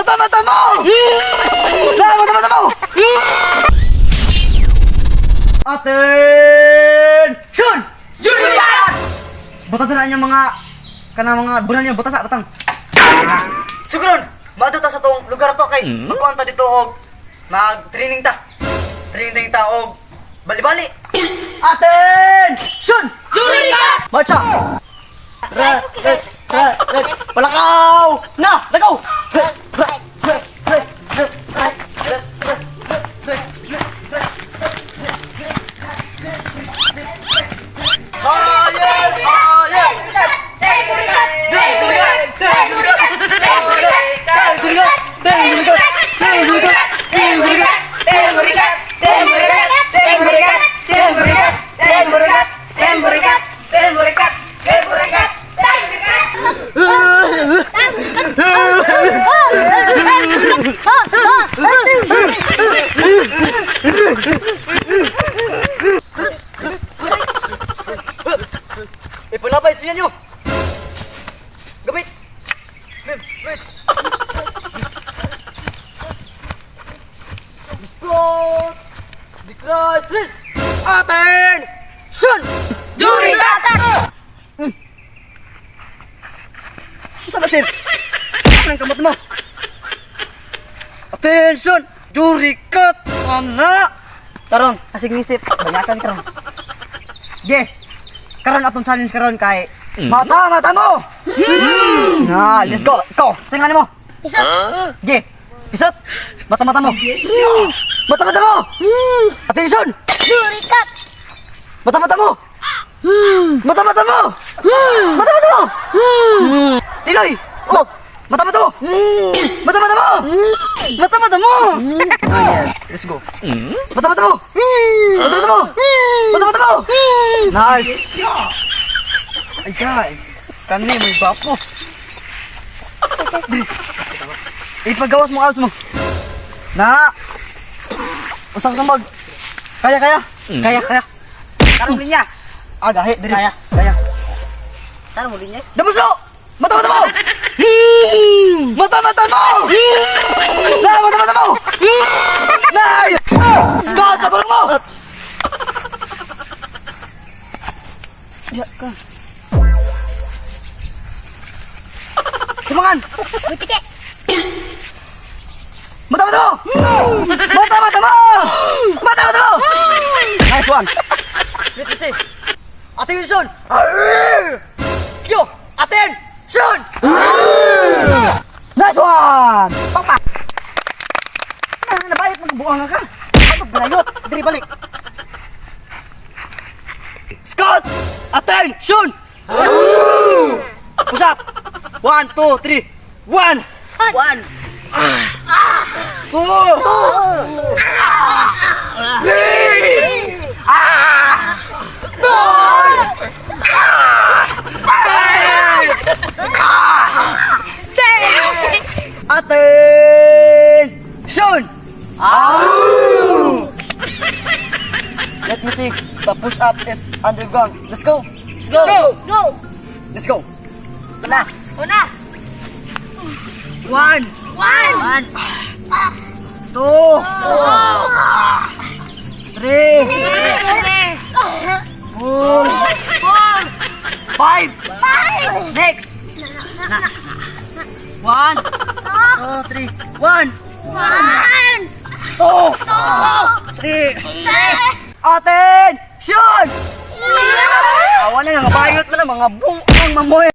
Mata mata mo! Na, mata mata mo! Attention! Jurikat! Butas na inyong mga kanang mga bulan niyo, butas sa batang. Sugron, maadto ta sa tong lugar to kay magkuan ta dito og mag-training ta. Training ta og bali-bali. Attention! Jurikat! Marcha! Re, re, re, re. Palakaw! Na! Lagaw! Re, re, re, re, re, re, re, re, re, re, re. Ayen! Ayen! Ipalabay sa inyo! Gamit! Mim, wait! Splot! The crisis! Attention! Jurikat! Saan ba, sir? Ano ang kamot mo? Attention! Jurikat! Ana! Tarong, asig nisip. Banyakan karon. Ge! Karon atong challenge karon kay mata, mata mo! Na, let's go. Ikaw, singan mo. Isot. Ge! Pisot! Mata, mata mo! Mata, mata mo! Attention! Jurikat! Mata, mata mo! Mata, mata mo! Mata, mata mo! Tinoy! Oh! Mata, mata mo! Mata, mata mo! Mata, mata mo! Ah, yes. Let's go. Mata, mata mo! Mata, mata mo! Mata, mata mo! Nice! Ay, guys. Kani, may bapo. Ipagawas mo, abs mo. Na! Usang sambag. Kaya, kaya. Kaya, kaya. Tarong linya. Ah, gahi, diri. Kaya. Kaya. Tarong linya. Damuso! Mata, mata mo! Mata, mata mo! Na, mata, mata mo! Nice! Scott, patulong mo! Ya ka. Sumangan! Butike! Mata, mata mo! Mata, mata mo! Mata, mata mo! Nice one! Let me see. Attention! Kyo! Attention! Nice one! Papa! Na, nabayot magbuang ka. Ano bayot? Diri balik. Scout! Attention! Push up! One, two, three. One! One. Two! Three! Four! Five! Six! Attention! Let me see. The push up is underground. Let's go. Let's go. Go! Let's go. Una. Una! One, One! two, three, Three! four, Four! five. Five! Next. One, two, three. One, One! two, Two! three. Three! Attention! Awa na nga, bayot mo na mga buang mamoy.